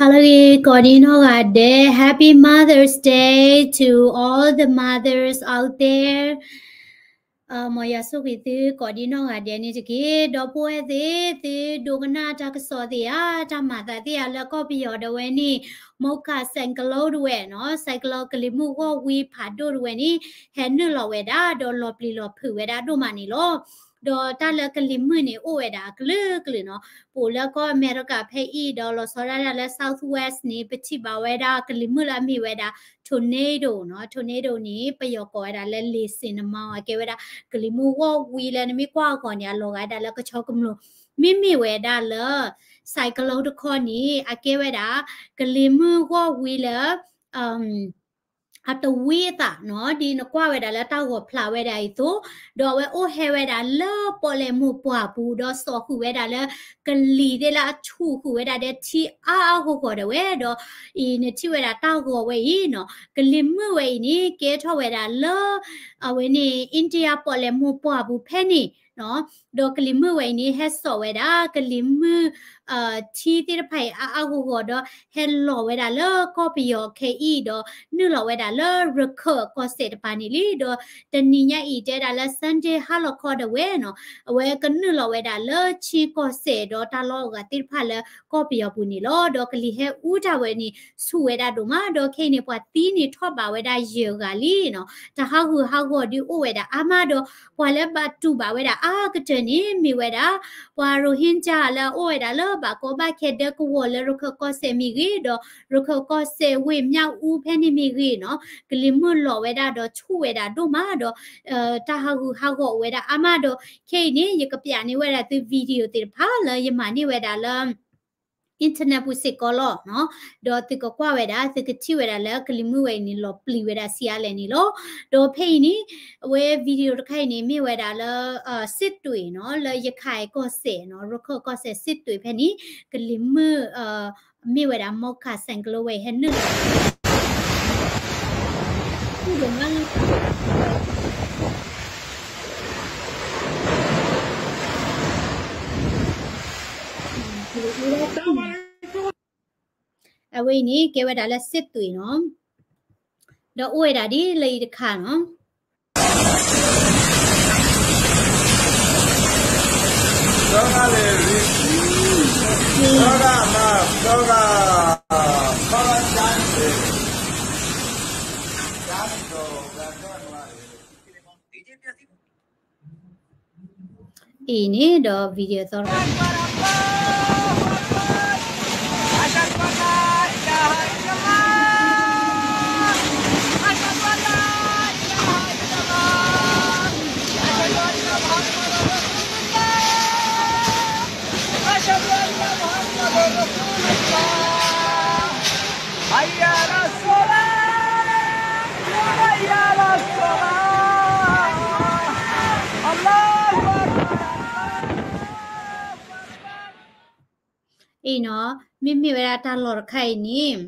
ဟါလၢအဂ့ၤ ကိးဒံနီၢ်ဂၤဒဲး, Happy Mother's Day to all the mothers out there. မ်ယွၤဆိၣ်ဂ့ၤသု ကိးဒံနီၢ်ဂၤဒဲးန့ၣ်တက့ၢ်. ဒီပုၢ်ဝဲၢ်သ့ၣ်, သုဒိကနၣ်တၢ်ကစီၣ်သ့ၣ်ဧါ, တၢ်မၤသးသ့ၣ်ဧါ လၢကီၢ်ပယီၤဒၣ်ဝဲန့ၣ် Mocha cyclone ဒၣ်ဝဲနီၤ, cyclone ကလံၤမုၢ်ဂီၢ်ဝံဖးဒိၣ်ဒၣ်ဝဲန့ၣ် ဟဲနုာ်လီၤဝဲဒၣ် ဒီးလီၤပျံၤလီၤဖုးဝဲဒၣ်ဒိၣ်မးန့ၣ်လီၤ. ဒီးတၢ်လၢကလံၤမုၢ်န့ၣ်အိၣ်ဝဲဒၣ်အကလုာ်ကလုာ်နီၤ, ပအိၣ်လၢကီၢ်အမဲရကၤဖဲအံၤ ဒီးလီၤဆီဒၣ်တၢ်လၢ Southwest န့ၣ် ပထံၣ်ဘၣ်ဝဲဒၣ်ကလံၤမုၢ်လၢအမ့ၢ်ဝဲဒၣ် tornado နီၤ, tornado န့ၣ် ပယီၤကိးဝဲဒၣ်လၢ လေဆင်နှာမောင်း အကဲဝဲဒၣ် ကလံၤမုၢ်ဂီၢ်ဝံလၢနမ့ၢ်ကွၢ်အဂီၢ်န့ၣ် အလီၤဂာ်ဒၣ်လၢကဆီကမျိၤ, မ့မ့ၢ်ဝဲဒၣ်လၢ cyclone တခီန့ၣ် အကဲဝဲဒၣ် ကလံၤမုၢ်ဂီၢ်ဝံလၢ အတဝံအသးနီၤ, ဒ်နကွၢ်ဝဲဒၣ်လၢတၢ်ဂီၤဖျါဝဲဒၣ်အံၤအသိး, ဒီးအဝဲအိၣ်ဟဲဝဲဒၣ်လၢပီၣ်လဲၣ်မိၢ်ပှၢ်ပူၤ ဒီးစိာ်ဃုာ်ဝဲဒၣ်လၢ ကလံၤသ့ၣ်လၢအဆူၣ်ဃုာ်ဝဲဒၣ်ဒီးထံအါအါဂီၢ်ဂီၢ်ဒၣ်ဝဲ, ဒီးအံၤနထံၣ်ဝဲဒၣ်တၢ်ဂီၤဝဲအံၤနီၤ, ကလံၤမုၢ်ဝဲအံၤန့ၣ် ကဲထီၣ်ဝဲဒၣ်လၢ အဝဲန့ၣ် India ပီၣ်လဲၣ်မိၢ်ပှၢ်ပူၤဖဲန့ၣ် ဒီးကလံၤမုၢ်ဝဲအံၤန့ၣ် ဟဲစိာ်ဝဲဒၣ် ကလံၤမုၢ် ထံသ့ၣ်တဖၣ်အံၤအါအါဂီၢ်ဂီၢ်ဒီး ဟဲလီၤဝဲဒၣ်လၢကီၢ်ပယီၤခဲအံၤဒီး နုာ်လီၤဝဲဒၣ်လၢရခၢၣ်ကီၢ်စဲၣ်တပၤန့ၣ်လံ. ဒီးတနံၤညါအံၤတဲဒၣ်လၢ Sunday ဟါလီၤခီဒၣ်ဝဲနီၤ, အဝဲကနုာ်လီၤဝဲဒၣ်လၢ ချင်းကီၢ်စဲၣ် ဒီးတၢ်လီၢ်အဂၤသ့ၣ်တဖၣ်လၢကီၢ်ပယီၤပူၤန့ၣ်လီၤ. ဒီးကလံၤဟဲအူတၢ်ဝဲန့ၣ် ဆူၣ်ဝဲဒၣ်ဒိၣ်မး, ဒီးခဲအံၤန့ၣ် ပှၤသံန့ၣ်ထီၣ်ဘးဝဲဒၣ်ယဲၢ်ဂၤလံနီၤ, တၢ်ဟးဂူာ်ဟးဂီၤဒုးအိၣ်ဝဲဒၣ်အါမးဒီး ပှၤလၢဘၣ်တူၢ်ဘၣ်ဝဲဒၣ်အါကတၢၢ်န့ၣ် မ့ၢ်ဝဲဒၣ် ပှၤ Rohingya လၢအအိၣ်ဝဲဒၣ်လၢဘၣ်ကီဘၣ်ခဲဒၢကဝီၤလၢရခၢၣ်ကီၢ်စဲၣ်မ့ၢ်ဂ့ၤ, ဒီးရခၢၣ်ကီၢ်စဲၣ်ဝ့ၢ်မၠၣ်အူဖဲန့ၣ်မ့ၢ်ဂ့ၤနီၤ, ကလံၤမုၢ်လီၤဝဲဒၣ်ဒီးဆူၣ်ဝဲဒၣ်ဒိၣ်မးဒီး တၢ်ဟးဂူာ်ဟးဂီၤအိၣ်ဝဲဒၣ်အါမးဒီး ခဲအံၤန့ၣ် ယကပျးန့ၢ်ဝဲဒၣ်သု video သ့ၣ်တဖၣ်လၢယမၤန့ၢ်ဝဲဒၣ်လၢ internet ပူၤစ့ၢ်ကီးလီၤနီၤ, ဒီးသုကကွၢ်ဝဲဒၣ် သုကထံၣ်ဝဲဒၣ်လၢကလံၤမုၢ်ဝဲအံၤန့ၣ် လီၤပျံၤဝဲဒၣ်ဆံးအါလဲၣ်န့ၣ်လီၤ. ဒီးဖဲအံၤန့ၣ် အဝဲ video တခါအံၤန့ၣ် မ့ၢ်ဝဲဒၣ်လၢ စစ်တွေနီၤ, လၢရခၢၣ်ကီၢ်စဲၣ်နီၤ, ရခၢၣ်ကီၢ်စဲၣ် စစ်တွေဖဲန့ၣ် ကလံၤမုၢ် မ့ၢ်ဝဲဒၣ် Mocha cyclone ဝဲအံၤဟဲနုာ်လီၤ အဝဲအံၤန့ၣ် ကဲဝဲဒၣ်လၢ စစ်တွေနီၤ, ဒီးအိၣ်ဝဲဒၣ်ဒ်လၢအံၤတခါနီၤ. အံၤန့ၣ်ဒီး video သီတခါ အံၤနီၤ, မ့မ့ၢ်ဝဲဒၣ်တၢ်လီၢ်တခါအံၤန့ၣ်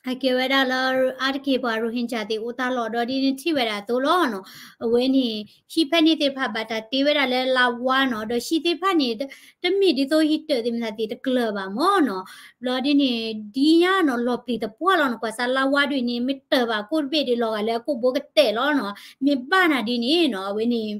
အကဲဝဲဒၣ်လၢ အါတက့ၢ်ပှၤ Rohingya သ့ၣ်အိၣ်တၢ်လီၢ်ဒီးဒ်နထံၣ်ဝဲဒၣ်အသိးလီၤနီၤ, အဝဲန့ၣ် ဟံၣ်ဖဲန့ၣ်သ့ၣ်တဖၣ် ဘၣ်တၢ်တ့ဝဲဒၣ်လၢလါဝါနီၤ, ဒီးဟံၣ်သ့ၣ်တဖၣ်န့ၣ် တမ့ၢ်ဒ်သိးဟံၣ်တၢၢ်သ့ၣ်မသးသ့ၣ်တကျၢၤဘၣ်မ့ၢ်နီၤ, ဘျီဒ်န့ၣ် ဒ်ညါနီၤ လီၤပျံၤသပှၢ်လီၤနီၤ, ကွၢ်စၢ်လါဝါဒ်အံၤန့ၣ် မ့ၢ်တၢၢ်ဘၣ်ကိၣ်တဘ့ၣ်ဒီး လီၤဂာ်လၢအကိာ်ဘိကတဲာ်လီၤနီၤ, မ့ၢ်ဘၣ်နၤဒ်န့ၣ်နီၤ, အဝဲန့ၣ်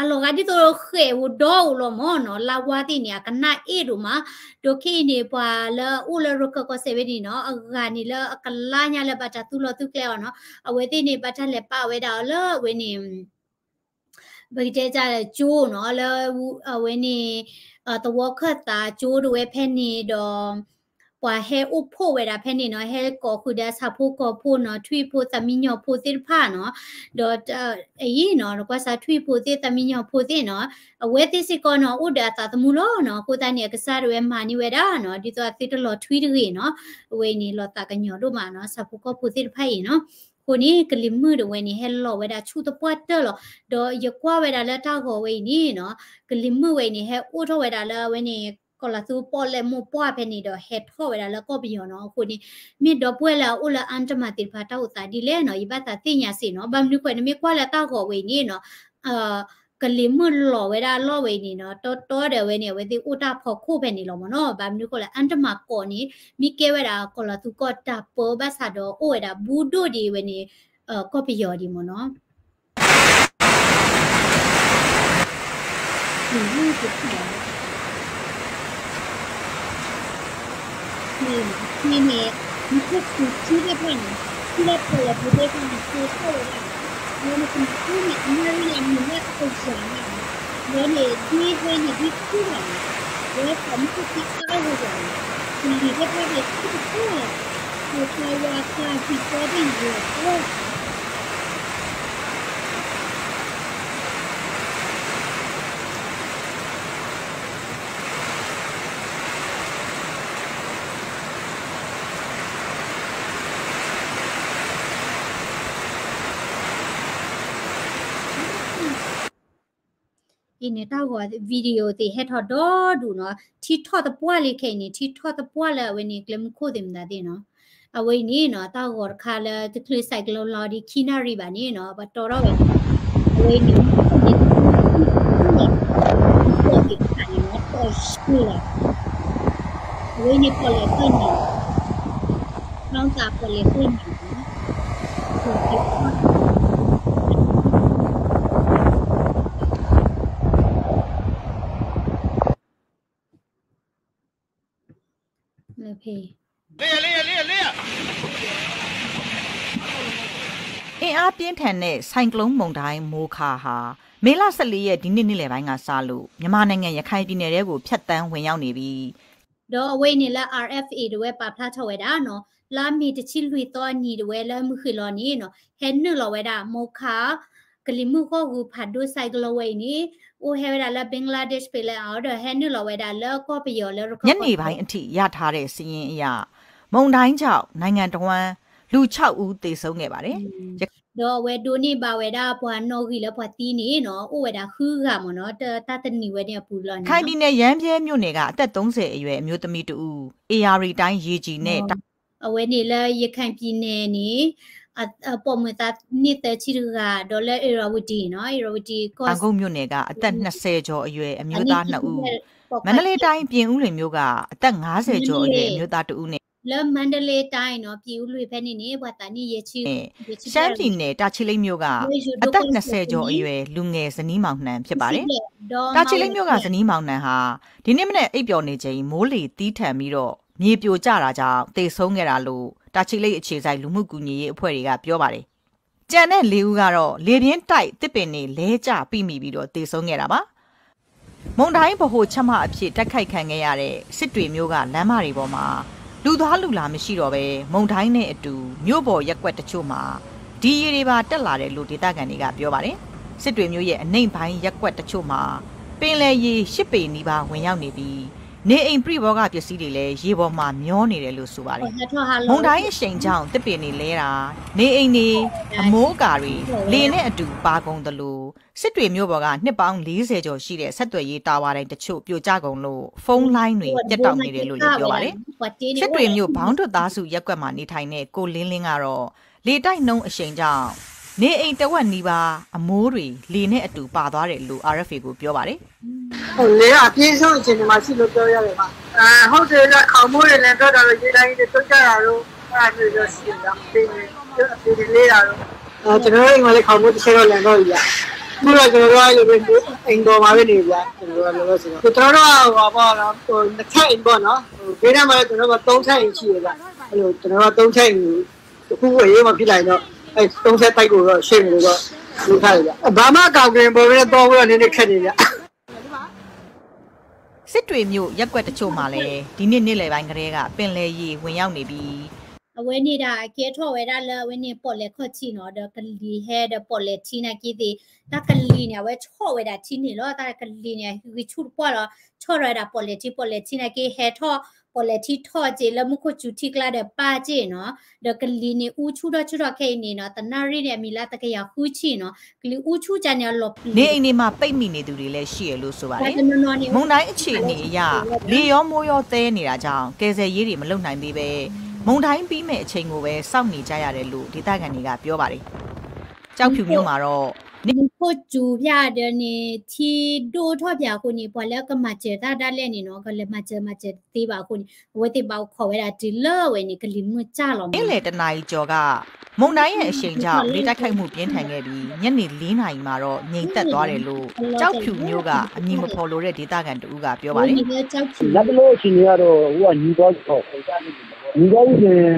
အလီၤဂာ်ဒ်သိးဃဲၣ်ဧိၤဒီဧိၤလီၤမ့ၢ်နီၤ, လါဝါသ့ၣ်န့ၣ် အကနၣ်အ့ၣ်ဒိၣ်မး, ဒီးခဲအံၤန့ၣ် ပှၤလၢအအိၣ်လၢရခၢၣ်ကီၢ်စဲၣ်ဖဲန့ၣ်နီၤ, အဂၤန့ၣ်လၢအကလါညါလၢဘၣ်တၢ်သူလီၤသူကျဲအီၤနီၤ, အဝဲသ့ၣ်န့ၣ် ဘၣ်တၢ်လဲၤပာ်ဝဲဒၣ်အီၤလၢအဝဲန့ၣ် ပကတဲတၢ်လၢကၠိနီၤ, လၢအဝဲန့ၣ် သဝီခၢၣ်သးကၠိဒၣ်ဝဲဖဲန့ၣ်ဒီး ပှၤဟဲအိၣ်ဖှိၣ်ဝဲဒၣ်ဖဲန့ၣ်နီၤ, ဟဲကိးဃုာ်ဒီးဆၣ်ဖိကီၢ်ဖိနီၤ, ထွံၣ်ဖိသၣ်မံယီၤဖိသ့ၣ်တဖၣ်နီၤ, ဒီးအံၤနီၤ ကွၢ်စၢ်ထွံၣ်ဖိသ့ၣ် သၣ်မံယီၤဖိသ့ၣ်နီၤ, အဝဲသ့ၣ်စ့ၢ်ကီးနီၤ အိၣ်ဒီးအသးသမူလီၤနီၤ, အဃိသတးန့ၣ် အကစၢ်ဒၣ်ဝဲမၤန့ၢ်ဝဲဒၣ်နီၤ, ဒ်သိးအသုတလီၤထွံတဂ့ၤနီၤ, အဝဲအံၤန့ၣ် လီၤသးကညီၤဒိၣ်မးနီၤ, ဆၣ်ဖိကီၢ်ဖိသ့ၣ်တဖၣ်အံၤနီၤ, အဃိန့ၣ် ကလံၤမုၢ်ဒၣ်ဝဲန့ၣ် ဟဲလီၤဝဲဒၣ်ဆူၣ်သပှၢ်တၢၢ်လီၤ, ဒီးယကွၢ်ဝဲဒၣ်လၢတၢ်ဂီၤဝဲအံၤန့ၣ်နီၤ, ကလံၤမုၢ်ဝဲအံၤန့ၣ် ဟဲအိၣ်ထီၣ်ဝဲဒၣ်လၢအဝဲန့ၣ် ကီၢ်လၤသူပီၣ်လဲၣ်မိၢ်ပှၢ်ဖဲန့ၣ်ဒီး ဟဲထီၣ်ဝဲဒၣ်လၢကီၢ်ပယီၤနီၤ, အဃိန့ၣ် မ့ၢ်ဒီပုၢ်ဝဲၢ်လၢအအိၣ်လၢအါတမၤသ့ၣ်တဖၣ် တၢ်အိၣ်သးဒ်လဲၣ်နီၤ, ယဘၣ်သးသ့ၣ်ညါစ့ၢ်နီၤ, ဘၣ်မနုၤဃိ နမ့ၢ်ကွၢ်လၢတၢ်ဂီၤဝဲအံၤန့ၣ်နီၤ, ကလံၤမုၢ်လီၤဝဲဒၣ်အလီၢ်ဝဲအံၤန့ၣ်နီၤ တီတီဒီးအဝဲန့ၣ် အဝဲသ့ၣ်အိၣ်တၢ်ဖီခိၣ်ဖဲန့ၣ်လီၤမ့ၢ်နီၤ. ဘၣ်မနုၤဃိလဲၣ် အၣ်တမၤကီးန့ၣ် မ့ၢ်ကဲဝဲဒၣ်ကီၤလီၤသူကီၢ်တၢ်ပၢဘၣ်ဆၣ်ဒီး အိၣ်ဝဲဒၣ်ဘူးဒိၣ်ဒံးဝဲန့ၣ် ကီၢ်ပယီၤဒံးမ့ၢ်နီၤ. န့ၣ် မူခိၣ်စူၤထံသ့ၣ်တဖၣ်န့ၣ် ထံလၢပီၣ်လဲၣ်ပူၤသ့ၣ်တဖၣ်န့ၣ် ကဲထီၣ်ဝဲဒၣ် လၢနကမၤအူန့ၣ် အနၣ်ရံၣ်န့ၣ်မ့ၢ်လၢအကယၤန့ၣ် လၢန့ၣ် ဒ်ဟဲန့ၣ်ဒ်ထံဘၣ်န့ၣ် လၢပှၤမူခိၣ်စူၤအါဂၤဂၤန့ၣ် ကလံၤသ့ၣ်တဖၣ်န့ၣ် ထံတကီၢ်လီၤ. ပှၤဝၤကျါဟံၣ်ကီသ့ၣ်န့ၣ်လီၤ. အံၤန့ၣ် တၢ်ဂီၤ video သ့ၣ်ဟဲထီၣ်ဒီဒူၣ်နီၤ, ထံထီၣ်သပှၢ်လံခဲအံၤန့ၣ် ထံထီၣ်သပှၢ်လၢအဝဲန့ၣ် ကျဲမုၢ်ခိၣ်သ့ၣ်မတၤသ့ၣ်နီၤ, အဝဲအံၤန့ၣ်နီၤ တၢ်ဂီၤတခါလၢတချုး cyclone လီၤဒံးခံနၣ်ရံၣ်ဘၣ်န့ၣ်နီၤ ပှၤတီထီၣ်ဝဲန့ၣ် အဝဲအံၤန့ၣ် မူခိၣ်န့ၣ် မူခိၣ်သ့ၣ်တဖၣ်န့ၣ်နီၤ တီၢ်ဆှံလီၤ, အဝဲအံၤန့ၣ်ပီၣ်လဲၣ်ကျၢၢ်နံၤ နီၢ်သးပီၣ်လဲၣ်ကျၢၢ်နံၤ လၢဖဲ အင်အားပြင်းထန်တဲ့ ဆိုင်ကလုန်းမုန်တိုင်း မိုခါ ဟာ မေလ ဆယ့်လေးရက် ဒီနေ့ နေ့လယ်ပိုင်းကစလို့ မြန်မာနိုင်ငံ ရခိုင်ပြည်နယ်ထဲကို ဖြတ်သန်းဝင်ရောက်နေပြီး ဒီးအဝဲအံၤန့ၣ်လၢ RFA တဝဲပာ်ဖျါထီၣ်ဝဲဒၣ်နီၤ လါမ့ၤတဆံလွံၢ်သီအနံၤတဝဲလၢမုၢ်ဃ့ၢ်လီၤန့ၣ်နီၤ ဟဲနုာ်လီၤဝဲဒၣ် မိုခါ ကလံၤမုၢ်ဂီၢ်ဂုၤဖးဒိၣ် ဆိုင်ကလုန်း ဝဲအံၤန့ၣ် အိၣ်ဟဲဝဲဒၣ်လၢ ဘင်္ဂလားဒေ့ရှ် ဖဲလဲၣ်အီၤ ဒီးဟဲနုာ်လီၤဝဲဒၣ်လၢကီၢ်ပယီၤလၢရခၢၣ် ညနေပိုင်းအထိရထားတဲ့စာရင်းအရ မုန်တိုင်းကြောင့် နိုင်ငံတစ်ဝန်း လူ ခြောက်ဦး သေဆုံးခဲ့ပါတယ်. ဒီးအဝဲဒိးန့ၢ်ဘၣ်ဝဲဒၣ်ပှၤနီၣ်ဂံၢ်လၢပှၤသံန့ၣ်နီၤ အိၣ်ဝဲဒၣ်ဃုဂၤမ့ၢ်နီၤ တၢ်တနံၤဝဲန့ၣ်အပူၤလီၤန့ၣ် ရခိုင်ပြည်နယ် ရမ်းဗြဲမြို့နယ်က အသက် သုံးဆယ် အရွယ် အမျိုးသမီးတစ်ဦး ဧရာဝတီတိုင်း ရေကြည်နဲ့ အဝဲန့ၣ်လၢ ရခိုင်ပြည်နယ် န့ၣ် ပိာ်မုၣ်သးနံၣ်သၢဆံတဂၤ ဒီးလၢ ဧရာဝတီ နီၤ ဧရာဝတီ ကီၢ် တောင်ကုတ်မြို့နယ်က အသက် နှစ်ဆယ်ကျော် အရွယ် အမျိုးသား နှစ်ဦး, မန္တလေးတိုင်း ပြင်ဦးလွင်မြို့က အသက် ငါးဆယ်ကျော် အရွယ် အမျိုးသား တစ်ဦးနဲ့ လၢ မန္တလေးတိုင်း နီၤ ပြင်ဦးလွင် ဖဲန့ၣ်န့ၣ် ပှၤသးနံၣ်ယဲၢ်ဆံ ရှမ်းပြည်နယ် တာချီလိတ်မြို့က အသက် နှစ်ဆယ်ကျော် အရွယ် လူငယ် ဇနီးမောင်နှံ ဖြစ်ပါတယ်. တာချီလိတ်မြို့က ဇနီးမောင်နှံ ဟာ ဒီနေ့မနက် အိပ်ပျော်နေချိန် မိုးလေသည်းထန်ပြီးတော့ မြေပြိုကျတာကြောင့် သေဆုံးခဲ့တာလို့ တာချီလိတ်အခြေစိုက် လူမှုကူညီရေးအဖွဲ့တွေက ပြောပါတယ်. ကျန်တဲ့ လေးဦးကတော့ လေပြင်းတိုက် သစ်ပင်တွေ လဲကျပိမိပြီးတော့ သေဆုံးခဲ့တာပါ. မုန်တိုင်းဗဟိုချက်မအဖြစ် တိုက်ခိုက်ခံခဲ့ရတဲ့ စစ်တွေမြို့က လမ်းမတွေပေါ်မှာ လူသွားလူလာမရှိတော့ဘဲ မုန်တိုင်းနဲ့အတူ မြို့ပေါ်ရပ်ကွက်တချို့မှာ ဒီရေတွေပါ တက်လာတယ်လို့ ဒေသခံတွေက ပြောပါတယ်။ စစ်တွေမြို့ရဲ့ အနိမ့်ပိုင်းရပ်ကွက်တချို့မှာ ပင်လယ်ရေ ရှစ်ပေနီးပါး ဝင်ရောက်နေပြီး နေအိမ်ပြည့်ဘောဂပစ္စည်းတွေလည်း ရေပေါ်မှာမျောနေတယ်လို့ ဆိုပါတယ်။ မုန်တိုင်းအရှိန်ကြောင့် သစ်ပင်တွေလဲတာ၊ နေအိမ်တွေ၊ အမိုးအကာတွေ လေနဲ့အတူပါကုန်သလို စစ်တွေမြို့ပေါ်က နှစ်ပေါင်း လေးဆယ်ကျော်ရှိတဲ့ ဆက်သွယ်ရေးတာဝါတိုင်တချို့ ပြိုကျကုန်လို့ ဖုန်းလိုင်းတွေ ပြတ်တောက်နေတယ်လို့လည်း ပြောပါတယ်။ စစ်တွေမြို့ ဘောင်းဒွတ်သားစုရပ်ကွက်မှာ နေထိုင်တဲ့ ကိုလင်းလင်းကတော့ လေတိုက်နှုန်းအရှိန်ကြောင့် နေအိမ်တဝက်နီးပါး အမိုးတွေ လေနဲ့အတူပါသွားတယ်လို့ RFA ကို ပြောပါတယ်။ လေက အပြင်းဆုံးအခြေအနေမှာရှိလို့ ပြောရတယ်ပါ။ အဲ ဟုတ်တယ်ဗျ၊ ခေါင်မိုးတွေ လန်သွားတာတို့၊ ရေတိုင်တွေ ပြုတ်ကျတာတို့ အဲဒါမျိုးတော့ ရှိတယ်ဗျ၊ အပင်တွေ အပင်တွေလဲတာတို့။ အဲ ကျွန်တော်တို့အိမ်မှာလည်း ခေါင်မိုးတစ်ဆယ်တော့ လန်သွားပြီဗျ။ အခုတော့ ကျွန်တော်တို့က အဲ့လိုပဲ အိမ်ပေါ်မှာပဲ နေပြီဗျာ၊ ကျွန်တော်တို့က လောလောဆယ်တော့။ ကျွန်တော်တို့က ဟိုဟာပေါ့နော်၊ ဟို နှစ်ထပ်အိမ်ပေါ့နော်၊ ဟို ဘေးနားမှာတော့ ကျွန်တော်တို့က သုံးထပ်အိမ်ရှိတယ်ဗျ။ အဲ့လို ကျွန်တော်တို့က သုံးထပ်အိမ်ကို တစ်ခုခု အရေးပေါ်ဖြစ်လာရင်တော့ အဲ့သုံးထပ်တိုက်ဖို့တော့ ရှင်းတယ်လို့တော့ လုပ်ထားတယ်ဗျ။ ဘာမှ အကာအကွယ် မပေါ်ဘဲနဲ့ သွားဖို့တော့ နည်းနည်းခက်တယ်ဗျ။ စစ်တွေမြို့ ရပ်ကွက်တချို့မှာလည်း ဒီနေ့ နေ့လယ်ပိုင်းကတည်းက ပင်လယ်ရေ ဝင်ရောက်နေပြီး အဝဲန့ၣ်ဒၣ် အကဲထီၣ်ဝဲဒၣ်လၢ အဝဲန့ၣ် ပီၣ်လဲၣ်ခီၣ်ထံးနီၤ, ဒီးကလံၤဟဲဒီးပီၣ်လဲၣ်ထံနာ်က့သ့ၣ်, တၢ်ကလံၤန့ၣ် အဝဲဆီၣ်ဝဲဒၣ်ထံန့ၣ်လီၤ. တၢ်ကလံၤန့ၣ် ဂံၢ်ဆူၣ်တပှၢ်လီၤ, ဆီၣ်ထီၣ်ဝဲဒၣ်ပီၣ်လဲၣ်ထံ, ပီၣ်လဲၣ်ထံနာ်က့ဟဲထီၣ်, ပီၣ်လဲၣ်ထံထီၣ်က့ၤလၢမူခိၣ်စူၤထံကျါဒီးပၢ်က့ၤနီၤ, ဒီးကလံၤန့ၣ် အူဆူၣ်ထီၣ်ဆူၣ်ထီၣ်ခဲအံၤန့ၣ်နီၤ, တနၣ်ရံၣ်န့ၣ် အမံၤလၢတကယၤဃုဆံနီၤ, ကလံၤအူဆူၣ်ကန့ၣ် အလီၤပျံၤ နေအိမ်တွေမှာ ပိတ်မိနေသူတွေလည်း ရှိတယ်လို့ ဆိုပါတယ်။ မုန်တိုင်းအခြေအနေအရ လေရောမိုးရောသည်းနေတာကြောင့် ကယ်ဆယ်ရေးတွေ မလုပ်နိုင်သေးဘဲ မုန်တိုင်းပြီးမဲ့အချိန်ကိုပဲ စောင့်နေကြရတယ်လို့ ဒေသခံတွေက ပြောပါတယ်။ ကျောက်ဖြူမြို့မှာတော့ မူခိၣ်စူၤဖၠၣ်ဒီးန့ၣ် ထံဒိၣ်ထီၣ်ဖၠၣ်အဃိန့ၣ် ပှၤလၢကမၤစၢၤတၢ်ဒၣ်လဲၣ်န့ၣ်နီၤ ကလဲၤမၤစၢၤမၤစၢၤတသ့ဘၣ်အဃိန့ၣ် အဝဲသ့ၣ်ဘၣ်အိၣ်ခိးဝဲဒၣ်တုၤလၢအဝဲန့ၣ် ကလံၤမုၢ်စၢ်လီၤမ့ၢ်နီၤ. နေ့လယ်တစ်နာရီကျော်က မုန်တိုင်းရဲ့အရှိန်ကြောင့် လေတိုက်ခတ်မှုပြင်းထန်ခဲ့ပြီး ညနေလေးနာရီမှာတော့ ငြိမ်သက်သွားတယ်လို့ ကျောက်ဖြူမြို့က အမည်မဖော်လိုတဲ့ဒေသခံတစ်ဦးက ပြောပါတယ်။ လတ်တလောအခြေအနေကတော့ ဟိုက ငြိမ်သွားပြီ။ ငြိမ်သွားပြီဆိုရင်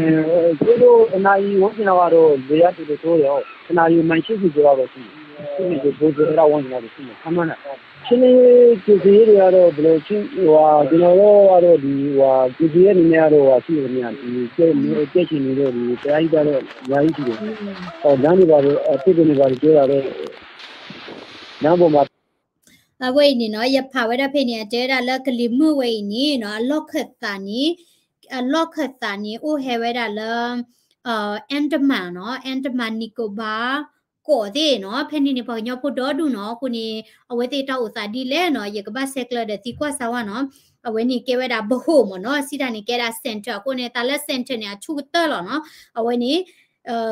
ကျိုးလို့ တစ်နာရီဝန်းကျင်လောက်ကတော့ လေက တော်တော်ဆိုးတယ်။ တစ်နာရီ မိုင်ရှစ်ဆယ်ကျော်လောက်တော့ ရှိမယ်။ ရှစ်ဆယ်ကျော် ရှစ်ဆယ် အဲ့ဒါ ဝန်းကျင်လောက်တော့ ရှိမယ် ခန့်မှန်းတာ။ ချင်းလေး ကယ်ဆယ်ရေးတွေကတော့ ဘယ်လို ချင်း ဟိုဟာ ကျွန်တော်တို့ကတော့ ဒီ ဟိုဟာ ကယ်ဆယ်ရေးအနေနဲ့ကတော့ ဟိုဟာ ရှိတယ်ခင်ဗျာ။ ဒီ ကြက် ကြက်ချင်နေတဲ့ ဒီ ပရဟိတတော့ အများကြီးရှိတယ်။ ဟို လမ်းတွေဘာတွေ အသစ်တွေနဲ့ဘာတွေ ကျဲတာတော့ လမ်းပေါ်မှာ အဝဲအံၤန့ၣ်နီၤ ယဖးဝဲဒၣ်ဖဲန့ၣ် အတဲဝဲဒၣ်လၢကလံၤမုၢ်ဝဲအံၤန့ၣ်နီၤ အလီၢ်ခၢၣ်သးန့ၣ် အလီၢ်ခၢၣ်သးန့ၣ် အိၣ်ဟဲဝဲဒၣ်လၢ Andaman နီၤ Andaman Nicobar ကီးသ့ၣ်နီၤ ဖဲန့ၣ်န့ၣ် ပှၤကညီဖိဒီဒူၣ်နီၤ အဃိန့ၣ် အဝဲသ့ၣ်တၢ်အိၣ်သးဒ်လဲၣ်နီၤ ယကဘၣ်ဆဲးကျၢဒီးသံကွၢ်စၢၤဝဲနီၤ အဝဲန့ၣ်ကဲဝဲဒၣ် ဘဟိၣ် မ့ၢ်နီၤ စံးတၢ်န့ၣ် ကဲဒၣ် center အဃိန့ၣ် တၢ်လၢ center န့ၣ် အဆူၣ်ကတၢၢ်လီၤနီၤ အဝဲန့ၣ်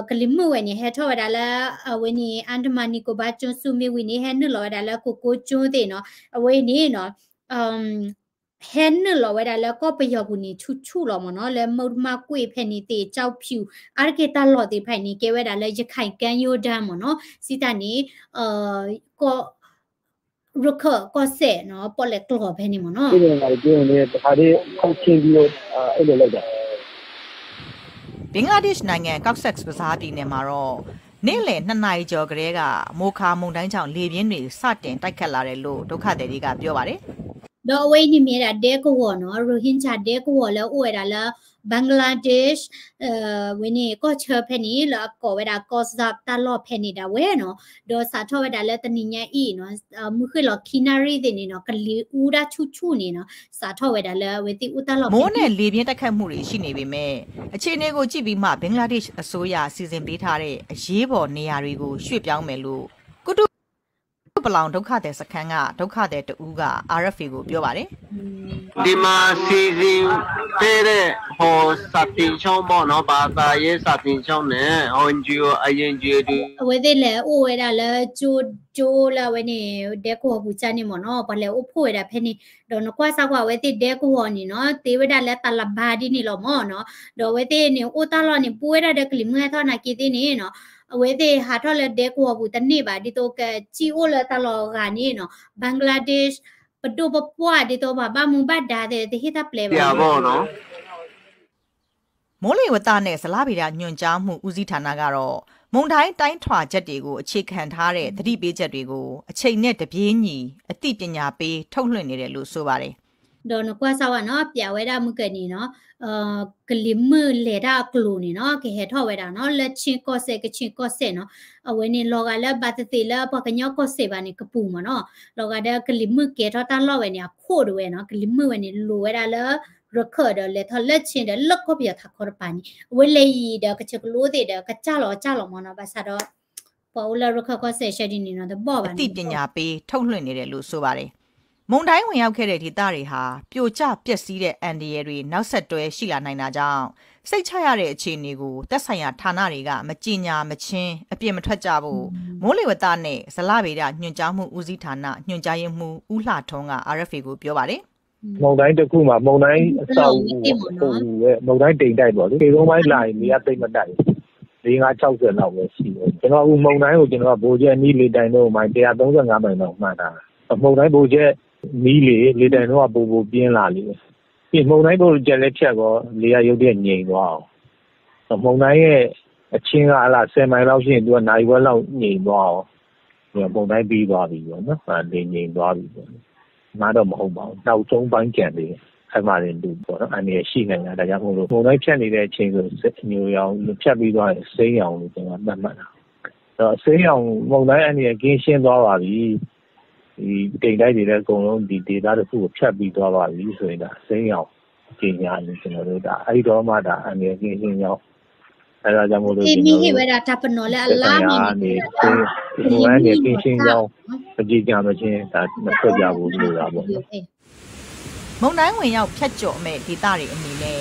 ကလံၤမုၢ်ဝဲန့ၣ် ဟဲထီၣ်ဝဲဒၣ်လၢ အဝဲန့ၣ် Andaman Nicobar ကၠိစူမ့ၢ်ဝံၤန့ၣ် ဟဲနုာ်လီၤဝဲဒၣ်လၢ ကိကိကၠိသ့ၣ်နီၤ အဝဲအံၤန့ၣ်နီၤ ဟဲနုာ်လီၤဝဲဒၣ်လၢကီၢ်ပယီၤပူၤန့ၣ် ဆူၣ်ဆူၣ်လီၤမ့ၢ်နီၤ လၢမုၢ်တမၢ်ကွံာ်ဖဲန့ၣ်သ့ၣ် ကၠီဖၠူၣ် အါတက့ၢ်တၢ်လီၢ်သ့ၣ်တဖၣ်အံၤန့ၣ် ကဲဝဲဒၣ်လၢ ရခိုင်ကမ်းရိုးတန်း မ့ၢ်နီၤ စံးတၢ်န့ၣ် ကီၢ် ရခၢၣ်ကီၢ်စဲၣ်နီၤ ပီၣ်လဲၣ်ကျိာ်ဖဲန့ၣ်မ့ၢ်နီၤ ဘင်္ဂလားဒေ့ရှ်နိုင်ငံ Cox's Bazar ပြည်နယ်မှာတော့ နေ့လယ်နှစ်နာရီကျော်ကတည်းက မိုခါမုန်တိုင်းကြောင့် လေပြင်းတွေ စတင်တိုက်ခတ်လာတယ်လို့ ဒုက္ခသည်တွေက ပြောပါတယ်။ ဒီးအဝဲအံၤန့ၣ်မ့ၢ်ဝဲဒၣ်ဒဲကဝီၤနီၤ Rohingya ဒဲကဝီၤလၢအအိၣ်ဝဲဒၣ်လၢ Bangladesh ဝဲန့ၣ် ကီၢ်ဆၢဖဲန့ၣ် လၢအကိးဝဲဒၣ် Cox's Bazar တၢ်လီၢ်ဖဲန့ၣ်ဒၣ်ဝဲနီၤ ဒီးစးထီၣ်ဝဲဒၣ်လၢတနံၤညါအံၤနီၤ မုၢ်ဃ့ၢ်လီၤခံနၣ်ရံၣ်သ့ၣ်န့ၣ်နီၤ ကလံၤအူတၢ်ဆူၣ်ဆူၣ်န့ၣ်နီၤ စးထီၣ်ဝဲဒၣ်လၢအဝဲသ့ၣ်အိၣ်တၢ်လီၢ်ဖဲန့ၣ် မိုးနဲ့လေပြင်းတိုက်ခတ်မှုတွေရှိနေပေမဲ့ အခြေအနေကိုကြည့်ပြီးမှ ဘင်္ဂလားဒေ့ရှ်အစိုးရ စီစဉ်ပေးထားတဲ့ အရေးပေါ်နေရာတွေကို ရွှေ့ပြောင်းမယ်လို့ ကုတုပလောင်ဒုက္ခသည်စခန်းက ဒုက္ခသည်တစ်ဦးက RFA ကို ပြောပါတယ်။ ဒီမှာစီစဉ်ပေးတဲ့ ဟို စာသင်ကျောင်းပေါ့နော်၊ ဘာသာရေးစာသင်ကျောင်းနဲ့ ဟို NGO အ NGO တွေ အဝဲသ့ၣ်လဲၤအိၣ်ဝဲဒၣ်လၢကၠိကၠိလၢအဝဲန့ၣ် ဒဲကဝီၤပူၤကၢ်န့ၣ်မ့ၢ်နီၤ ပှၤလဲၤအိၣ်ဖှိၣ်ဝဲဒၣ်ဖဲန့ၣ် ဒီးနကွၢ်စၢ်ကွၢ်အဝဲသ့ၣ်ဒဲကဝီၤန့ၣ်နီၤ သ့ဝဲဒၣ်လၢတၢ်လၢဘါဒ်န့ၣ်လီၤမ့ၢ်နီၤ ဒီးအဝဲသ့ၣ်န့ၣ် အိၣ်တၢ်လီၢ်န့ၣ် ပူဝဲဒၣ်ဒီးကလံၤမုၢ်ဟဲထီၣ်နာ်က့သ့ၣ်န့ၣ်နီၤ အဝဲသ့ၣ်ဟးထီၣ်လၢဒဲကဝီၤပူၤတန့ၢ်ဘၣ် ဒ်သိးကစံၣ်အိၣ်လၢတၢ်လီၢ်အဂၤန့ၣ်နီၤ Bangladesh ပဒိၣ်ပပှၢ် ဒ်သိးပှၤဘၣ်မူဘၣ်ဒါသ့ၣ် တဟ့ၣ်တၢ်ပျဲဘၣ်နီၤ မိုးလေဝသနဲ့ ဇလဗေဒညွှန်ကြားမှုဦးစီးဌာနကတော့ မုန်တိုင်းတိုင်းထွာချက်တွေကို အခြေခံထားတဲ့ သတိပေးချက်တွေကို အချိန်နဲ့တပြေးညီ အသိပညာပေး ထုတ်လွှင့်နေတယ်လို့ ဆိုပါတယ်။ ဒီးနကွၢ်စၢ်ဝဲနီၤ ပျးဝဲဒၣ်မုၢ်ကန့ၣ်နီၤ ကလံၤမုၢ်လဲၤတၢ်အကျိၤန့ၣ်နီၤ ကဟဲထီၣ်ဝဲဒၣ်နီၤ လၢချင်းကီၢ်စဲၣ် ကချင်ကီၢ်စဲၣ်နီၤ အဝဲန့ၣ် လီၤဂာ်လၢဘၣ်သ့ၣ်သ့ၣ်လၢပှၤကညီကီၢ်စဲၣ်ဘၣ်န့ၣ် ကပူၤမ့ၢ်နီၤ လီၤဂာ်ဒီးကလံၤမုၢ်ကဲထီၣ်တၢ်လီၢ်ဝဲန့ၣ် အခိၣ်ဒၣ်ဝဲနီၤ ကလံၤမုၢ်ဝဲန့ၣ် လိၤဝဲဒၣ်လၢ ရခၢၣ်ဒီးလဲၤထီၣ်လၢချင်းဒီးလၢကီၢ်ပယီၤထးခီတပၤန့ၣ် အဝဲလဲၤယံၤဒီးကစၢၢ်ကလိသ့ၣ်ဒီး ကစၢ်လီၤကစၢ်လီၤမ့ၢ်နီၤ ဘၣ်ဆၣ်ဒီး ပှၤအိၣ်လၢရခၢၣ်ကီၢ်စဲၣ်ဆၢဒ်န့ၣ်နီၤ တဘီၣ်ဘၣ်န့ၣ် အသိပညာပေး ထုတ်လွှင့်နေတယ်လို့ ဆိုပါတယ်။ မုန်တိုင်းဝင်ရောက်ခဲ့တဲ့ဒေသတွေဟာ ပြိုကျပျက်စီးတဲ့ အန္တရာယ်တွေ နောက်ဆက်တွဲရှိလာနိုင်တာကြောင့် စိတ်ချရတဲ့အခြေအနေကို သက်ဆိုင်ရာဌာနတွေက မကြေညာမချင်း အပြင်မထွက်ကြဖို့ မိုးလေဝသနဲ့ ဇလဗေဒညွှန်ကြားမှုဦးစီးဌာန ညွှန်ကြားရေးမှူး ဦးလှထွန်းက RFA ကို ပြောပါတယ်။ မုန်တိုင်းတစ်ခုမှာ မုန်တိုင်းအဆောက်အအုံ အပူအပူပဲ မုန်တိုင်းတိမ်တိုက်ပေါ့လေ။ ရှေ့ဆုံးပိုင်းလာရင် လေကသိပ်မတိုက်ဘူး။ လေးငါးခြောက်ဆယ်လောက်ပဲရှိတယ်။ ကျွန်တော်အခုမုန်တိုင်းကို ကျွန်တော်က ဘိုဂျက်အနီး လေတိုက်နှုန်း မိုင်တစ်ရာသုံးဆယ့်ငါးမိုင်လောက်မှန်းထားတာ။ မုန်တိုင်းဘိုဂျက်နီးလေ လေတိုက်နှုန်းက ပိုပိုပြင်းလာလေ။ ပြီးမုန်တိုင်းဘိုဂျက်လည်းဖြတ်ကော လေကရုတ်တရက်ငြိမ်သွားအောင်။ မုန်တိုင်းရဲ့အချင်းက အဲ့ဒါ ဆယ်မိုင်လောက်ရှိရင် သူက နာရီဝက်လောက်ငြိမ်သွားအောင်။ မုန်တိုင်းပြီးသွားပြီပေါ့နော်။ လေငြိမ်သွားပြီပေါ့နော်။ ငါတော့မဟုတ်ပါဘူး။ နောက်ဆုံးပိုင်းကျန်သေးတယ်။ အဲ့မှာတင်သူပေါ့နော်။ အန္တရာယ်ရှိနိုင်တာ။ ဒါကြောင့်မို့လို့ မုန်တိုင်းဖြတ်နေတဲ့အချိန်ဆို ညိုရောင်ဖြတ်ပြီးသွားရင် အစိမ်းရောင်လို့ ကျွန်တော်သတ်မှတ်တာ။ ဒီးအစိမ်းရောင် မုန်တိုင်းအန္တရာယ်ကင်းရှင်းသွားပါပြီ။ ဒီတိမ်တိုက်တွေလည်းအကုန်လုံး ဒီဒေသတစ်ခုကိုဖြတ်ပြီးသွားပါပြီဆိုရင် ဒါအစိမ်းရောင်ကြေညာရင် ကျွန်တော်တို့ဒါ အဲ့ဒီတော့မှ ဒါအန္တရာယ်ကင်းရှင်းကြောင်း အဲ့ဒါကြောင့်မို့လို့ ကျွန်တော်တို့ သက်ဆိုင်ရာကနေ မုန်တိုင်းအန္တရာယ်ကင်းရှင်းကြောင်း မကြေညာမချင်း ဒါမထွက်ကြဖို့လိုတာပေါ့နော်။ မုန်တိုင်းဝင်ရောက်ဖြတ်ကျော်မဲ့ဒေသတွေအနေနဲ့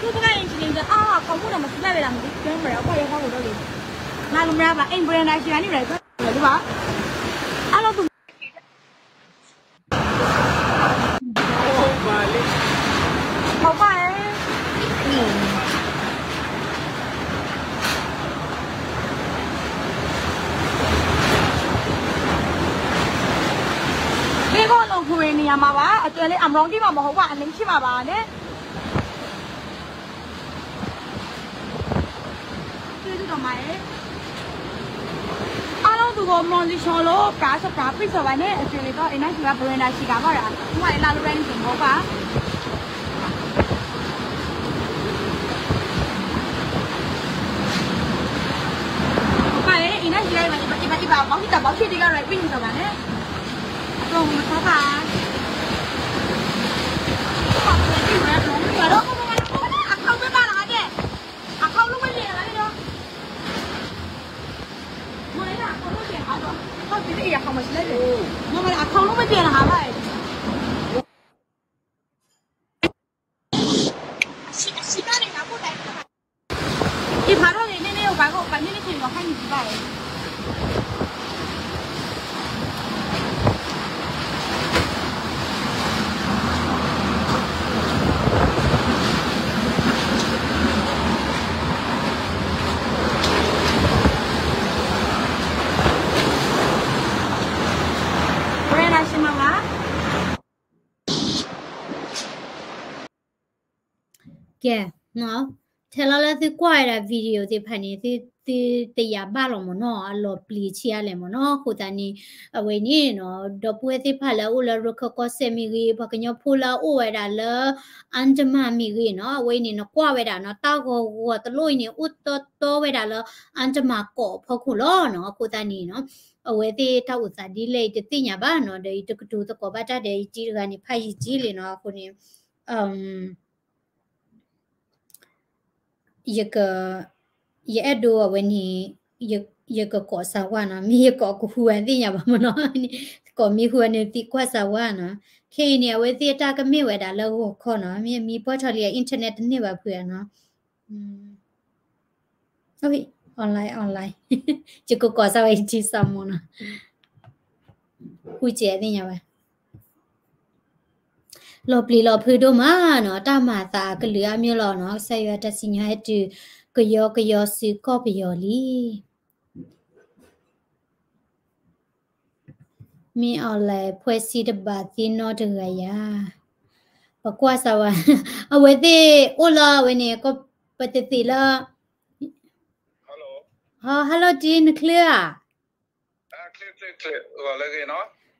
သူ့ဘၣ်ကအိမ်ခြံလီၤ အါ အကိာ်မုၣ်ဒီးမၤသံဘၣ်ဝဲဒၣ်မ့ၢ် camera အကွၢ်ယဲဖီခိၣ်ဒီးလံ နလူမရဘၣ် အိမ် brand ဒါ ရှိတာ န့ၣ် ရယ် လၢဘၣ် အါလီၤသူ ဟောပါအဲ မၤဘၣ် အတဲလၢအမရီကံၢ်မး မဟိဝါအလ့ဆံၣ်မးဘၣ်န့ၣ် ကဒိၣ်မး အါလီၢ်သူဂီၢ်မီၤလံၤဆီလိ ပြးစီပြးပြံၣ်စီဘၣ်န့ၣ် အစၢၤလံဒီး အ့ၣ်နၢ်စံးဘၣ် ပရ့နၤစံးကၤဘၣ်ရၤ ဝဲလၢလရဲနက့ၤဘီပၢ် ပၢ်အံၤ အ့ၣ်နၢ်စံးဘၣ် အံၤဘၣ် အံၤဘၣ် ဘီၣ်ခံတၢ်ဘီၣ်ခံတဂၤရၤ ပြံၣ်စီဘၣ်န့ၣ် အကျိၤမုၢ်ထီၣ်ဖး အခီၣ်ဝဲဘၣ်လီၤဒဲး အခီၣ်လိၣ်ဝဲလံလီၤဒဲး မ့ၢ်အခီၣ်လိၣ်ဝဲလံလီၤဒဲး အခီၣ်လိၣ်ဝဲလံလီၤဟးဘၣ် အံၤဖးထီၣ်န့ၣ် မ့မ့ၢ်အိၣ်ပှၤကအိၣ်ပှၤမ့ၢ်မ့ၢ်က့ၤလီၤခါန့ၣ်ဘၣ် ကဲ ထဲလီၤလၢသုကွၢ်ဝဲဒၣ် video သ့ၣ်တဖၣ်န့ၣ် သုတယာ်ဘၣ်လီၤမ့ၢ်နီၤ အလီၤပျံၤဆံးအါလဲၣ်မ့ၢ်နီၤ အဃိသတးန့ၣ် အဝဲန့ၣ်နီၤ ဒီပုၢ်ဝဲၢ်သ့ၣ်တဖၣ်လၢအအိၣ်လၢရခၢၣ်ကီၢ်စဲၣ်မ့ၢ်ဂ့ၤ ပှၤကညီဖိလၢအအိၣ်ဝဲဒၣ်လၢ အါတမၢ်မ့ၢ်ဂ့ၤနီၤ အဝဲန့ၣ် နကွၢ်ဝဲဒၣ်နီၤ တၢ်ဂီၤဂီၤတလိၣ်အံၤန့ၣ် အိၣ်တီတီဝဲဒၣ်လၢ အါတမၢ်ကီၢ်အဖီခိၣ်လီၤနီၤ အဃိသတးန့ၣ်နီၤ အဝဲသ့ၣ်တၢ်အိၣ်သးဒ်လဲၣ်အံၤတသ့ၣ်ညါဘၣ်နီၤ ဒီးယတကတိၤသကိးဘၣ်တၢ်ဒီးယတံၤတဂၤန့ၣ် ဖးယံာ်ကံလံနီၤ အဃိန့ၣ် ယက, ယအဲၣ်ဒိးအဝဲန့ၣ်, ယကကိးစၢဝါနီၤ, မ့ၢ်ယကိးကဟူဝဲသ့ၣ်ညါဘၣ်မ့ၢ်နီၤ, ကိးမံဟူဝဲန့ၣ်သံကွၢ်စၢဝါနီၤ, ခဲအံၤန့ၣ် အဝဲသ့ၣ်အတၢ်ကမ့ၢ်ဝဲဒၣ်လၢဂီၤခီနီၤ, မ့ၢ်မံပှၢ်ထီၣ်လံ internet တန့ၢ်ဘၣ်ဖုးဧါနီၤ, online online, ယကကိးစၢဝဲယထံၣ်စၢ်မ့ၢ်နီၤ, ဟူစဲးသ့ၣ်ညါဝဲ လီၤပျံၤလီၤဖုးဒိၣ်မးနီၤ, တၢ်မၤသးကလုာ်အါမးလီၤနီၤ, ကစၢ်ယွၤတၢ်စံၣ်ညီၣ်ဟဲတုၤ ကယီကယီစုကီၢ်ပယီၤလံ. မ့ၢ် online ဖှဲစံတဘးသ့နီတဂၤယၤ, ပကွၢ်စၢ်ဝဲ, အဝဲသ့ၣ်အိၣ်လၢအဝဲန့ၣ် ပတသ့ၣ်လၢ hello တံ နချ့ဧါ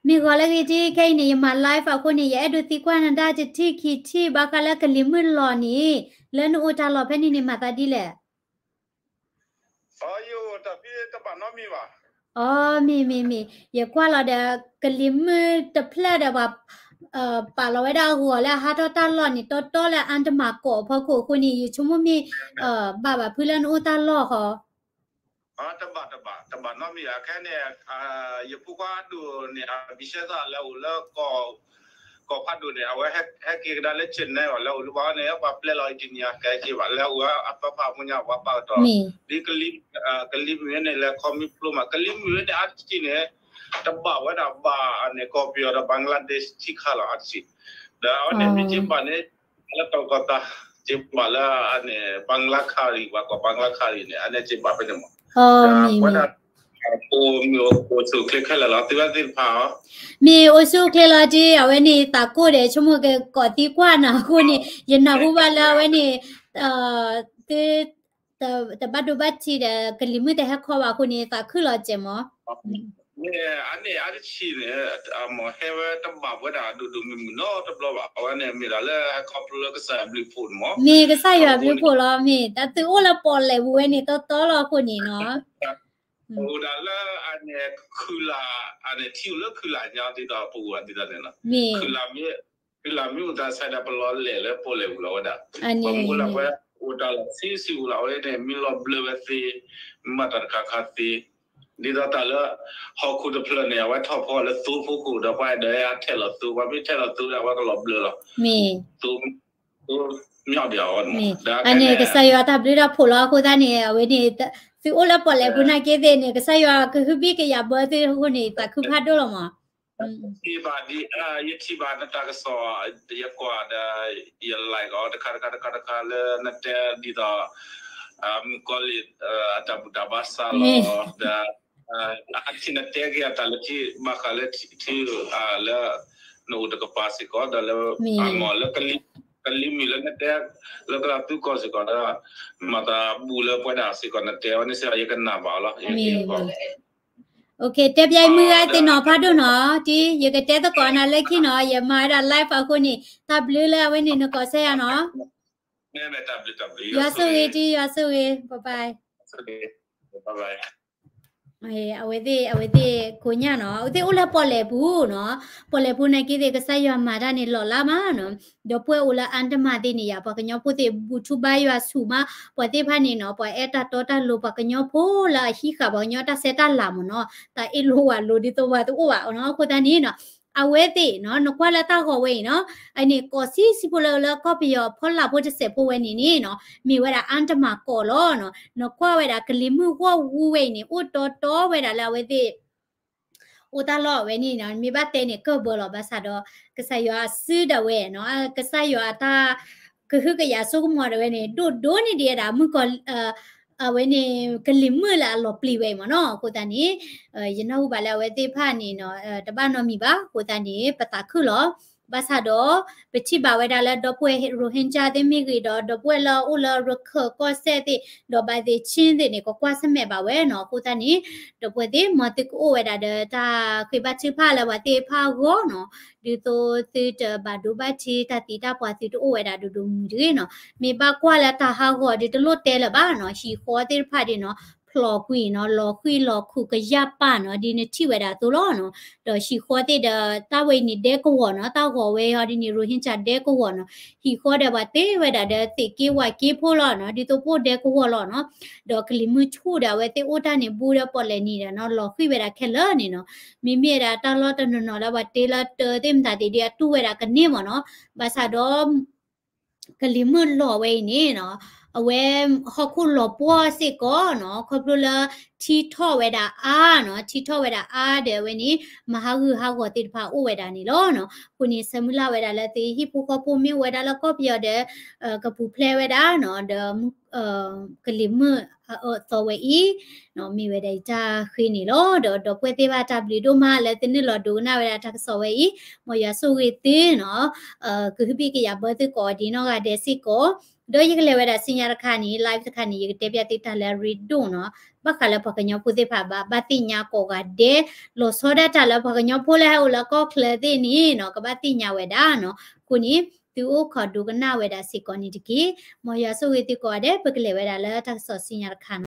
မ့ၢ်ဂီၤလၢဂ့ၤတံ ခဲအံၤန့ၣ် ယမၤ live အဃိန့ၣ် ယအဲၣ်ဒိးသံကွၢ်နၤတၢ်တထံၣ်ခံထံၣ် ဘၣ်ဃးလၢကလံၤမုၢ်လီၤန့ၣ် လၢနအိၣ်တၢ်လီၢ်ဖဲန့ၣ်န့ၣ် မၤသးဒ်လဲၣ်. အီ မ့ၢ်မ့ၢ်မ့ၢ်, ယကွၢ်လီၤဒီး ကလံၤမုၢ်တဖျၢၣ်ဒီးပှၤ ပာ်လီၤဝဲဒၣ်အဂီၤလၢအဟးထီၣ်တၢ်လီၢ်န့ၣ် တီတီလၢအါတမၤကီးအဖီခိၣ်အဃိန့ၣ် ယဆိကမိၣ်မ့ၢ် ဘၣ်ဘၣ်ဖုလၢနအိၣ်တၢ်လီၢ်ဃီ တဘၣ်တဘၣ် တဘၣ်နီတမံၤ အခဲန့ၣ် ယဖိခွါဒိၣ်န့ၣ် အဘံၣ်စဲသၣ်လၢအိၣ်လၢ ကီၢ်ဖးဒိၣ်န့ၣ် အဝဲဟဲက့ၤကဒါလၢ Chennai အီၤ လၢအိၣ်လၢပှၤန့ၣ် ပှၤပျဲလီၤ engineer ကဲက့ၤဘၣ် လၢအိၣ်အပၢ်ဖးမူညါ ပှၤပာ်ကတီၢ် ဒ်ကလံၤမုၢ်န့ၣ် လဲၤခီမံဖျိမး ကလံၤမုၢ်န့ၣ် အါတက့ၢ်န့ၣ် တဘၣ်ဝဲဒၣ်ဘၣ်န့ၣ် ကီၢ်ပယီၤဒီး Bangladesh ထံၣ်ခါလီၤ အါတက့ၢ် ဒီးအဝဲန့ၣ် မ့ၢ်က့ၤဘၣ်န့ၣ် လၢကီၢ်ကီၢ်သး က့ၤဘၣ်လၢအန့ၣ် ဘၣ်ကလါခါရံၣ် ပှၤကိးဘၣ်ကလါခါရံၣ်န့ၣ် အန့ၣ်က့ၤဘၣ်ဖဲန့ၣ်မး ဝဲဒၣ် အိၣ်မ့ၢ်အိၣ်ဆူၣ်အိၣ်ချ့ခဲလၢာ်လီၤ သုဝဲသ့ၣ်တဖၣ်အီၤ မ့ၢ်အိၣ်ဆူၣ်အိၣ်ချ့လီၤတံၢ် အဝဲန့ၣ် သးကိၢ်ဒီး ဆိကမိၣ်ကကိးသံကွၢ်နၤအဃိန့ၣ် ယနၢ်ဟူဘၣ်လၢအဝဲန့ၣ် သု တဘၣ်ဒိဘၣ်ထံးဒီး ကလံၤမုၢ်တဟဲခီဘၣ်အဃိန့ၣ် သးခုလီၤစဲးမး မ့ၢ်အန့ၣ် အါတက့ၢ်န့ၣ် အမ့ၢ်ဟဲဝဲတဘၣ်ဝဲဒၣ်ဒိၣ်ဒိၣ်မုၢ်မုၢ်နီတဘျီဘၣ် အဝဲန့ၣ်မ့ၢ်ဒၣ်လၢဟဲခီဖျိလၢကစၢ်ယွၤဘျုးဖှိၣ်န့ၣ်မး မ့ၢ်ကစၢ်ယွၤဘျုးဖှိၣ်လီၤ မ့ၢ်တၢ်သုအိၣ်လၢပီၣ်လဲၣ်ပူၤဝဲန့ၣ် တီတီလီၤအဃိန့ၣ်နီၤ အိၣ်ဒၣ်လၢအန့ၣ် ခုလး အန့ၣ် ထံအိၣ်လၢခုလးညါဒ်သိးပူၤဒ်သိးန့ၣ်လီၤ ခုလးမ့ၢ်အိၣ်သးဆါဒီးပလီၤလဲၣ်လၢပီၣ်လဲၣ်ပူၤလီၤဝဲဒၣ် ပှၤမ့ၢ်အိၣ်လၢပှဲၤအိၣ်တၢ်လီၢ်ဆံးဆံးပူၤလီၤဝဲန့ၣ် မ့ၢ်လီၤဘျၢဝဲသ့ မ့ၢ်ဘၣ်တၢ်တခါခါသ့ ဒ်သိးတၢ်လၢ ဟီၣ်ခိၣ်တဖျၢၣ်န့ၣ် အဝဲထီၣ်ဖီလၢသိဖိခိၣ်ဒီးပှၤအဲၣ်ဒိးဟဲအထဲလီၤသိ ပှၤမ့ၢ်ထဲလီၤသိဒီးအဝဲကလီၤဘျၢလီၤ သိ သိ မ့ၢ်အီၤဒံးအီၤ အန့ၣ် ကစၢ်ယွၤတၢ်ဘျုးတၢ်ဖှိၣ်လီၤအဃိသတးန့ၣ် အဝဲန့ၣ် သုအိၣ်လၢပီၣ်လဲၣ်ပူၤနာ်က့သ့ၣ်န့ၣ် ကစၢ်ယွၤကဟုဘံၣ်ကယာ်ဘၢသုအဃိန့ၣ် သးခုဖးဒိၣ်လီၤမး ထံၣ်ဘၣ်ဒ် ယထံၣ်ဘၣ်နတၢ်ကစီၣ် ယကွၢ်ဒီး ယ like အီၤ တခါတခါတခါတခါလၢ နတဲဒ်သိး မုၣ်ကီၤလံၢ် အတၢ်ဘူၣ်တၢ်ဘါစၢ်လီၤ ဒီး အထံၣ်နတဲက့ၤအတၢ်လၢထံ ဘၣ်ဃးလၢထံ လၢ နအိၣ်တကပၤစ့ၢ်ကီး ဒီးလၢ မ့ၢ် အမ့ၢ်လၢ ကလံၤမုၢ်လၢနတဲ လၢကလၤသူကီၢ်စ့ၢ်ကီးဒီး မၤသးဘူၣ်လၢပဝဲဒၣ်စ့ၢ်ကီး နတဲဝဲန့ၣ်စ့ၢ်ကီး ယကနၣ်ဘၣ်အီၤလီၤ ယကဟ့ၣ်ကီး တဲပျဲမုၢ်ဂၤသ့ၣ်နီၤဖးဒိၣ်နီၤ တံၤ ယကတဲသကိးနၤလၢခံနီၤ ယမၤဝဲဒၣ် live အဃိန့ၣ် တၢ်ဘျုးလၢအဝဲန့ၣ် နကိးဆၢယၤနီၤ ယွၤဆိၣ်ဂ့ၤတံၤ ယွၤဆိၣ်ဂ့ၤ bye bye အဝဲသ့ၣ် အဝဲသ့ၣ်ကိးညါနီၤ အဝဲသ့ၣ်အိၣ်လၢပီၣ်လဲၣ်ပူၤနီၤ ပီၣ်လဲၣ်ပူၤနာ်က့သ့ၣ် ကစၢ်ယွၤမၤတၢ်န့ၣ်လီၤလးမးနီၤ ဒီပုၢ်ဝဲၢ်အိၣ်လၢအါတမၤသ့ၣ်န့ၣ်ယါ ပှၤကညီဖိသ့ၣ် ဘူၣ်ထူဘါယွၤဆူၣ်မး ပှၤသ့ၣ်တဖၣ်န့ၣ်နီၤ ပှၤအဲၣ်တၢ်တီတၢ်လိၤ ပှၤကညီဖိလၢအဟံးဃာ်ပှၤကညီတၢ်ဆဲးတၢ်လၤမ့ၢ်နီၤ တၢ်အ့ၣ်လိာ်ဝးလိာ်ဒ်သိးပှၤတအိၣ်ဘၣ်နီၤ အဃိသတးန့ၣ်နီၤ အဝဲသ့ၣ်နီၤ နကွၢ်လၢတၢ်ဂီၤဝဲအံၤနီၤ အန့ၣ် ကီၢ်စံၣ်စံၣ်ဖိလၢ လၢကီၢ်ပယီၤဖီလာ်ဖိတစဲးဖိဝဲန့ၣ်န့ၣ်နီၤ မ့ၢ်ဝဲဒၣ်အါတမၤကီၢ်လီၤနီၤ နကွၢ်ဝဲဒၣ်ကလံၤမုၢ်ဂီၢ်ဝူဝဲအံၤန့ၣ် အိၣ်တီတီဝဲဒၣ်လၢအဝဲသ့ၣ် အိၣ်တၢ်လီၢ်ဝဲန့ၣ်နီၤ မ့ၢ်ဘၣ်တဲန့ၣ်ကၢၢ်ဘၢလီၤ ဘၣ်ဆၣ်ဒီး ကစၢ်ယွၤအစုဒၣ်ဝဲနီၤ ကစၢ်ယွၤအတၢ် ကဟုကယာ်ဆိကမိၣ်ဒၣ်ဝဲန့ၣ် ဒိၣ်ဒိၣ်န့ၢ်ဒံးဝဲဒၣ်မုၢ်ကီၢ် အဝဲန့ၣ် ကလံၤမုၢ်လၢအလီၤပျံၤဝဲအံၤမ့ၢ်နီၤ အဃိသတးန့ၣ် ယနၢ်ဟူဘၣ်လၢအဝဲသ့ၣ်တဖၣ်န့ၣ်နီၤ တဘၣ်နီတမံၤဘၣ် အဃိသတးန့ၣ် ပသးခုလီၤ ဘၣ်ဆၣ်ဒီး ပထံၣ်ဘၣ်ဝဲဒၣ်လၢဒီပုၢ်ဝဲၢ် Rohingya သ့ၣ်မ့ၢ်ဂ့ၤဒီး ဒီပုၢ်ဝဲၢ်လၢအအိၣ်လၢရခၢၣ်ကီၢ်စဲၣ်သ့ၣ် ဒီးဘၣ်သ့ၣ် Chin သ့ၣ်န့ၣ် ကကွၢ်ဆၢၣ်မဲာ်ဘၣ်ဝဲနီၤ အဃိသတးန့ၣ် ဒီပုၢ်ဝဲၢ်သ့ၣ် မ်သုကအိၣ်ဝဲဒၣ်ဒီးတၢ်ဃ့ဘါထုကဖၣ်လၢပှၤသ့ၣ်တဖၣ်အဂီၢ်နီၤ ဒ်သိးသုတဘၣ်ဒိဘၣ်ထံး တၢ်သံတၢ်ပှၢ်သုတအိၣ်ဝဲဒၣ်ဒိၣ်ဒိၣ်မုၢ်မုၢ်တဂ့ၤနီၤ မ့ၢ်ဘၣ်ကွၢ်လၢတၢ်ဟးဂီၤဒ်တလိၣ်တဲလၢၤဘၣ်နီၤ ဟံၣ်ဃီသ့ၣ်တဖၣ်ဒ်နီၤ ဖျိးကွံာ်နီၤ လီၤဃံလီၤခူၣ်ကယၢ်ပၢ်နီၤ ဒ်နထံၣ်ဝဲဒၣ်အသိးလီၤနီၤ ဒီးဟံၣ်ဃီသ့ၣ်ဒီး တၢ်ဝဲအံၤန့ၣ်ဒဲကဝီၤနီၤ တၢ်ဂီၤဝဲအီၤဒ်န့ၣ် Rohingya ဒဲကဝီၤနီၤ ဟံၣ်ဃီဒီးပှၤတ့ဝဲဒၣ်ဒီးသ့ၣ်က့ဝးက့ဖိလီၤနီၤ ဒ်သိးပအိၣ်ဒဲကဝီၤလီၤနီၤ ဒီးကလံၤမုၢ်ဆူၣ်ဒီးအဝဲသ့ၣ်အိၣ်တၢ်န့ၣ် ဘူးဒီးပီၣ်လဲၣ်နံၤဒီးနီၤ လီၤဃံဝဲဒၣ်ခဲလၢာ်န့ၣ်နီၤ မ့မ့ၢ်ဒၣ်တၢ်လီၢ်တနီၤနီၤလၢပှၤတ့လၢတၢသ့ၣ်မတၤသ့ၣ်ဒီး အတူၢ်ဝဲဒၣ်ကန့ၢ်မ့ၢ်နီၤ ဘၣ်ဆၣ်ဒီး ကလံၤမုၢ်လီၤဝဲအံၤန့ၣ်နီၤ အဝဲဟီၣ်ခိၣ်လီၤပှီၢ်စ့ၢ်ကီးနီၤ ခီဖျိလၢထံထီၣ်ဝဲဒၣ်အါနီၤ ထံထီၣ်ဝဲဒၣ်အါဒီးအဝဲန့ၣ် မၤဟးဂူာ်ဟးဂီၤသ့ၣ်တဖၣ်အိၣ်ဝဲဒၣ်န့ၣ်လီၤနီၤ အဃိန့ၣ် ဆၢမုၢ်လၢ်ဝဲဒၣ်လၢသုဟံၣ်ဖိဃီဖိမ့ၢ်အိၣ်ဝဲဒၣ်လၢကီၢ်ပယီၤဒီး ကပူၤဖျဲးဝဲဒၣ်နီၤ ဒီး ကလံၤမုၢ်အအၢအသီဝဲအံၤ မ့ၢ်ဝဲဒၣ်ယတၢ်ဃ့န့ၣ်လီၤ. ဒီးဒီပုၢ်ဝဲၢ်သ့ၣ်တဖၣ်တၢ်ဘျုးဒိၣ်မးလၢသုနုာ်လီၤဒိကနၣ်ဝဲဒၣ်တၢ်ကစီၣ်ဝဲအံၤ, မ်ယွၤဆိၣ်ဂ့ၤသုနီၤ, ကဟုဘံၣ်ကယာ်ဘၢသုကိးဂၤဒဲးနီၢ်ဂၤဒဲးစ့ၢ်ကီး, ဒီးယကလဲၤဝဲဒၣ်ဆူညါတခါန့ၣ် live တခါန့ၣ် ယကတဲပျဲသုတၢ်လၢအရ့ဒိၣ်နီၤ, ဘၣ်ဃးလၢပှၤကညီဖိသ့ၣ်တဖၣ်ဘၣ် ဘၣ်သ့ၣ်ညါကိးဂၤဒဲး, လီၤဆီဒၣ်တၢ်လၢပှၤကညီဖိလၢဟဲအိၣ်လၢကီၢ်ချၢသ့ၣ်န့ၣ်နီၤ ကဘၣ်သ့ၣ်ညါဝဲဒၣ်နီၤ, အဃိန့ၣ် သုအိၣ်ခိးဒိကနၣ်ဝဲဒၣ်စ့ၢ်ကီးန့ၣ်တက့ၢ်. မ်ယွၤဆိၣ်ဂ့ၤသုကိးဂၤဒဲး ပကလဲၤဝဲဒၣ်လၢတၢ်ကစီၣ်ဆူညါတခါနီၤ.